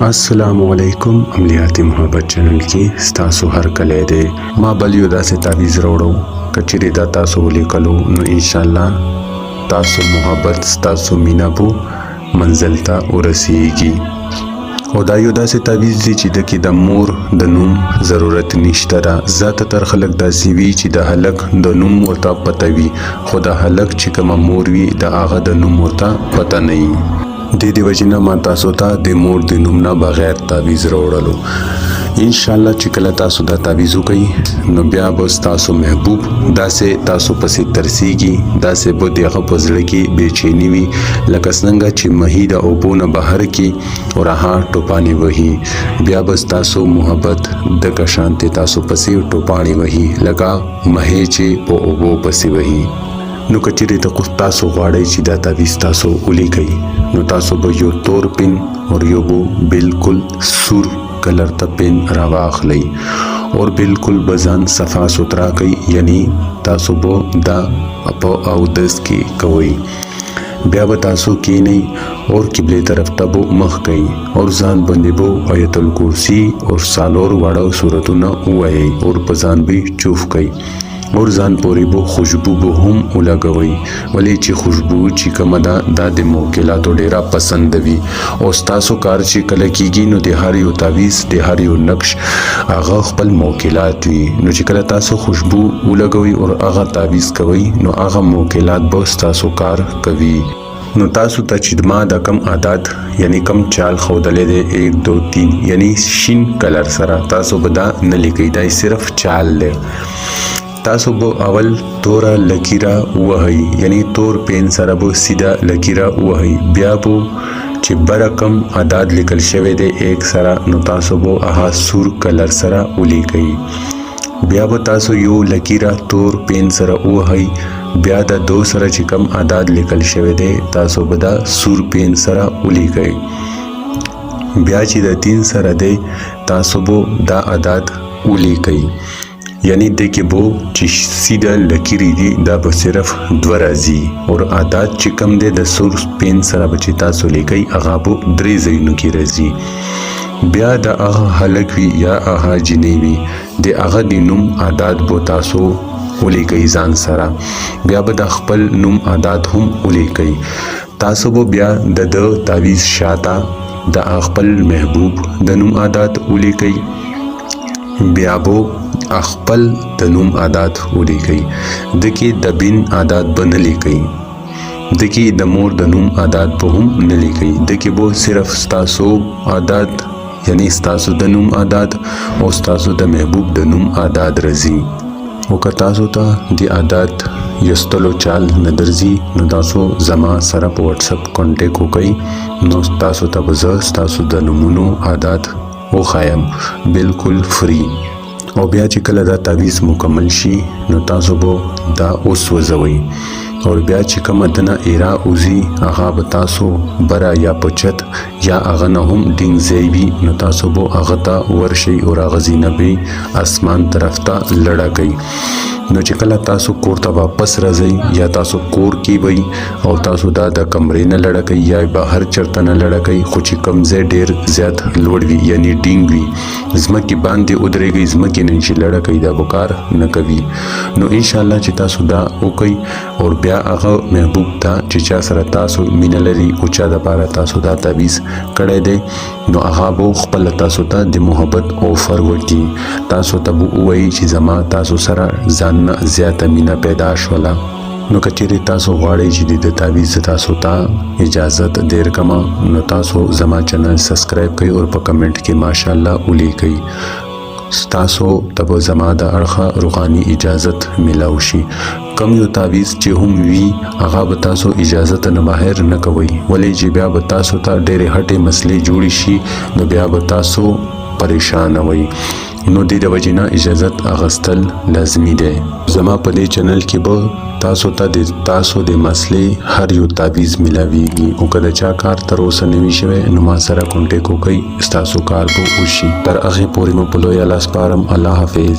السلام علیکم، عملیات محبت چینل کې ستاسو هرکلی دی. ما بل یو داسې تعویذ راوړو، که چیرې دا تاسو ولیکلو نو انشاءالله تاسو محبت، ستاسو مینه به منزل ته ورسیږي. او دا یو داسې تعویذ دی چې د کې د مور د نوم ضرورت نشته ده. زیاته تر خلک داسې وي چې د هلک د نوم ورته پته وي، خو د هلک چې کومه مور وي، د هغه د نوم ورته پته نه وي. د دې وجې نه ما تاسو ته د مور د نوم نه بغیر تعویذ راوړلو. انشاءالله چې کله تاسو دا تعویذ وکئ نو بیا به ستاسو محبوب داسې تاسو پسې ترسیږي، داسې به د هغه په زړه کې بېچیني وي لکه څنګه چې مهي د اوبو نه بهر کې او هغه ټوپانې وهي. بیا به ستاسو محبت دغه شانتې تاسو پسې ټوپانې وهي لکه مهي چې په اوبو پسې وهي. نو که چیرې تاسو غواړئ چې دا تعویذ تاسو ولیکئ نو تاسو به یو تور پین او یو به بالکل سور کلر ته پین راواخلئ او بالکل به ځان صفا سوترا کوي، یعنی تاسو به دا په اودس کې کوئ. بیا به تاسو کینئ اور قبله طرف ته به مخ کوي اور ځان باندې به آیت الکرسی اور څلور واړه سورتونه ووایئ اور په ځان به چوف کوي اور ځان پورې به خوشبو به هم ولګوئ، ولې چې خوشبو چې کومه ده، دا د موکلاتو ډیره پسند وي. او ستاسو کار چې کله کیږي نو د هر یو تعویذ، د هر یو نقش هغه خپل موکلات وي. نو چې کله تاسو خوشبو ولګوئ او هغه تعویذ کوئ نو هغه موکلات به ستاسو کار کوي. نو تاسو ته چې ما د کم عادت یعنی کم چال ښودلی دی، 1، 2، 3، یعنی شین کلر سره، تاسو به دا نه لیکئ، دا صرف چال دی. تاسو به اول توره لکیره ووهئ، یعنی تور پین سره به سیده لکیره ووهئ. بیا به چې بره کم عدد لیکل شوی دی 1 سره، نو تاسو به هغه سور کلر سره ولیکئ. بیا به تاسو یو لکیره تور پین سره ووهئ. بیا د 2 سره چې کم عدد لیکل شوی دی، تاسو به دا سور پین سره ولیکئ. بیا چې د 3 سره دی، تاسو به دا عدد ولیکئ، یعنی د کې به چې سیده لکیرې دي، دا به صرف 2 راځي او عدد چې کم دی، د سور پین سره به چې تاسو لیکئ، هغه به درې ځایونو کې راځي. بیا د هغه هلک وي یا هغه جینۍ وي، د هغه د نوم عدد به تاسو ولیکئ ځان سره. بیا به د خپل نوم عدد هم ولیکئ. تاسو به بیا د ده تعویذ شاته د خپل محبوب د نوم عدد ولیکئ. بیا به خپل د نوم عدد ولیکئ. د کې د بن عدد به نه لیکئ، د کې د مور د نوم عدد به هم نه لیکئ. د کې به صرف ستاسو عدد، یعنی ستاسو د نوم عدد او ستاسو د محبوب د نوم عدد راځي. او که تاسو ته د عدد یستلو چال نه درځي نو تاسو زما سره په واتس اپ contact وکئ، نو تاسو ته به زه ستاسو د نومونو عدد وښایم بالکل free. او بیا چې کله دا تعویذ مکمل شي نو تاسو به دا وسوځوئ او بیا چې کومه دنه ایرا اوزي، هغه به تاسو بره یا په چت یا هغه نه هم ډینګ ځای وي، نو تاسو به هغه ته ورشئ او هغه ځای به اسمان طرف ته لړه کوي. نو چې کله تاسو کور ته واپس راځئ یا تاسو کور کې وئ او تاسو دا د کمرې نه لړه کوي یا بهر چرته نه لړه کوي، خو چې کوم ځای ډیر زیات لوړ وي، یعنی ډینګ وي، ځمکې باندې ودرېږئ، ځمکې نه چې لړه کوي، دا به کار نه کوي. نو انشاءالله چې تاسو دا وکئ او بیا هغه محبوب ته چې چا سره تاسو مینه لري او چا دپاره تاسو دا تعویذ کړی دی، نو هغه به خپله تاسو ته د محبت offer وکړي. تاسو ته به ووایي چې زما تاسو سره ځان نه زیاته مینه پیدا شوله. نو که چیرې تاسو غواړئ چې د تعویذ تاسو ته اجازت درکړم نو تاسو زما چینل subscribe کړئ او په کمنټ کې ماشاءالله ولیکئ. ستاسو ته به زما د اړخه روحاني اجازت ملاو شي. کم یو تعویذ چې هم وي، هغه به تاسو اجازت نه بهر نه کوئ، ولې چې بیا به تاسو ته ډېرې هټې مسلې جوړې شي، نو بیا به تاسو پریشان وئ. نو دې د وجې نه اجازت اغستل لازمي دی. زما په دې چینل کې به تاسو ته د تاسو د مسلې هر یو تعویذ ملاویږي. او که د چا کار تر اوسه نه وي شوی نو ما سره contact وکړئ، ستاسو کار به وشي. تر هغې پورې مو په لوی الله سپارم. الله حافظ.